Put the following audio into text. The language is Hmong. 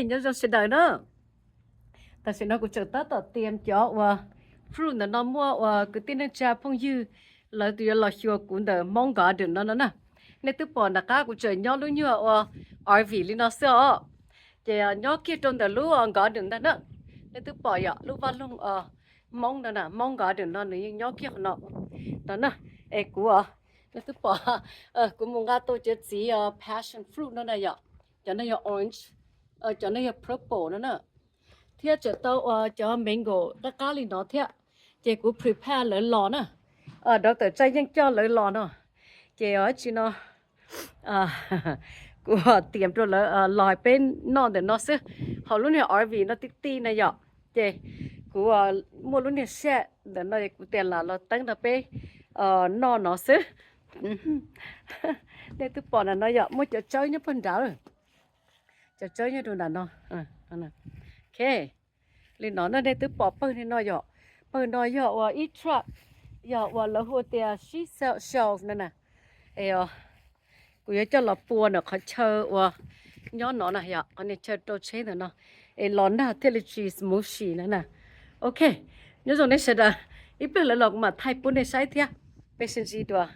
Nyob zoo sawv daws na. Tam sim no kuv tseem tab tom tiam cov uas fruit ntawm no muaj uas kwv tij neej tsa phooj ywg lawv yuav los xyuas kuv ntawm Hmoob garden no no na. Nej twb pom nram qab kuv tseem nyob lub nyuag uas R V li no xwb os. Ces nyob kiag rau ntawm lub garden ntag na. Nej twb pom yom, lub vaj loog Hmoob no na, Hmoob garden no nws yeej nyob kiag qhov no. No na, es kuv, nej twb pom, kuv mus nqa tau cov txiv passion fruit no na yom. Cov no yog orange, cov no yog purple no na. Thiab tseem tau uas cov mango qab qab li no thiab. Ces kuv prepare lawv los na. Doctor Tsaij Yeej coj lawv los no. Ces dab tsi no kuv tiam rau lawv los peb noj ntawm no xwb. Hauv lub niag R V no tib tib na yom. Ces kuv muaj lub niag shed ntawm no kuv tias lam los teeb rau peb noj no xwb. Nej twb pom na no yom, muaj cov tsawb nyob pawg nrad. Cov tsawb nyob rau nram no. Ok, li no na nej twb pom pawg no yom. Pawg no yog uas ib truck, yog uas lawv hu tias sheet shelf no na. Es kuv yuav coj los pua ntawm qhov chaw uas nyob no na yom, qhov niag chaw rau tsheb ntawm no, es los nag thiaj li tsis smushy na na. Ok, nyob zoo nej sawv daws, ib pliag lawv los kuv mam thaij pub nej saib thiab. Peb sib ntsib dua.